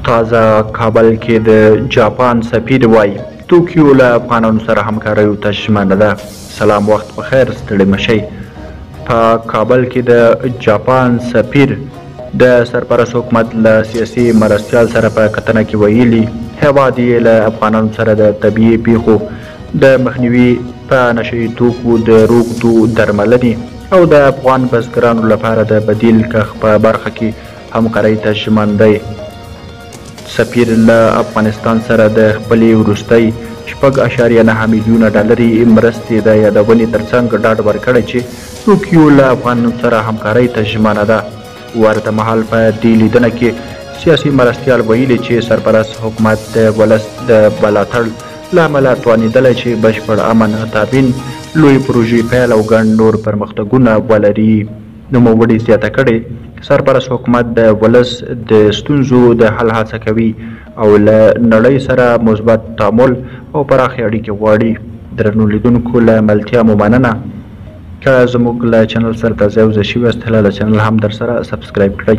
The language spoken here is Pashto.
تازه کابل کې د جاپان سفیر وایي، توکیو له افغانانو سره همکاریو ته ژمنه ده. سلام، وخت په خیر، ستړي مشئ. په کابل کې د جاپان سفیر د سرپرست حکومت له سیاسي مرستیال سره په کتنه کې ویلي، هېواد یې له افغانانو سره د طبیعي پیښو د مخنیوي، په نشه یي توکو د روږدو درملنې او د افغان بزګرانو لپاره د بدیل کښت په برخه کې همکارۍ ته ژمن دی. سفیر له افغانستان سره د خپلې وروستۍ 6.9 میلیونه ډالري مرستې د یادونې ترڅنګ ډاډ ورکړی چې توکیو له افغانانو سره همکارۍ ته ژمنه ده. ورته مهال په دې لیدنه کې سیاسي مرستیال ویلي چې سرپرست حکومت د ولس د ملاتړ له امله توانېدلی چې بشپړ امن تامین، لویې پروژې پیل او ګڼ نور پرمختګونه ولري. نوموړي زیاته کړې، سرپرست حکومت د ولس د ستونزو د حل هڅه کوي او له نړۍ سره مثبت تعامل او پراخې اړیکې غواړي. درنو لیدونکو، له ملتیا مو مننه. که زموږ له چینل سره تازه یوځای شوي یاست، هله له چینل هم در سره سبسکرایب کړئ.